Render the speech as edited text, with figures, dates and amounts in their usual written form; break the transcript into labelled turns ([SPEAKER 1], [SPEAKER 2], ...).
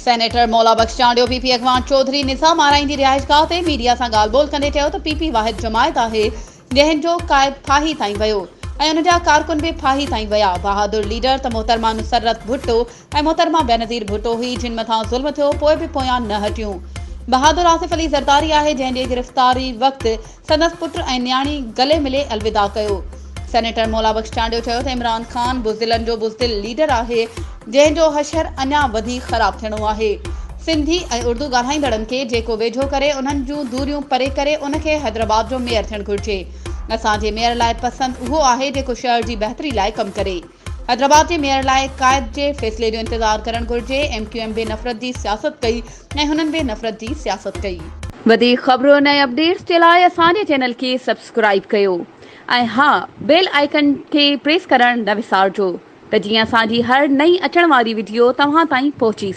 [SPEAKER 1] Senator Maula Bakhsh Chandio P P اڳواڻ چوڌري نظام آرائين جي رهائشگاهه تي ميڊيا سان ڳالهه ٻولهه ڪندي چيو ته پي پي واحد جماعت آهي جنهن جو قائد ڦاهي تائين ويو ۽ ان جا ڪارڪن به ڦاهي تائين ويا، بهادر ليڊر ته محترمه نصرت ڀٽو ۽ محترمه بينظير ڀٽو هئي جن مٿان ظلم ٿيو پوء به پويان نه هٽيون. بهادر آصف علي زرداري آهي جنهن جي گرفتاري وقت سندس پٽ ۽ نياڻي گلي ملي الوداع ڪيو. سينيٽر مولا بخش چانڊيو چيو ته عمران خان بزدلن جو بزدل ليڊر آهي جنهن جو حشر اڃا وڌيڪ خراب ٿيڻو آهي. سنڌي ۽ اردو ڳالهائيندڙن کي جيڪو ويجهو ڪري انهن جون دوريون پري ڪري ان کي حيدرآباد جو ميئر ٿيڻ گهرجي. اسان جي ميئر لاء پسند اهو آهي جيڪو شهر جي بهتري لاء ڪم ڪري. حيدرآباد جي ميئر لاء قائد جي فيصلي جو انتظار ڪرڻ گهرجي. ايم ڪيو ايم به نفرت جي سياست ڪئي ۽ هنن به نفرت جي سياست ڪئي. وڌيڪ خبرن ۽ اپڊيٽس جي لاء اسان جي چينل کي سبسڪرائيب ڪيو ۽ ها بيل آئيڪن کي پريس ڪرڻ نه وسارجو. ته جيئن اسان جي هر نئين اچڻ واري وڊيو توهان تائين پهچي سگهي.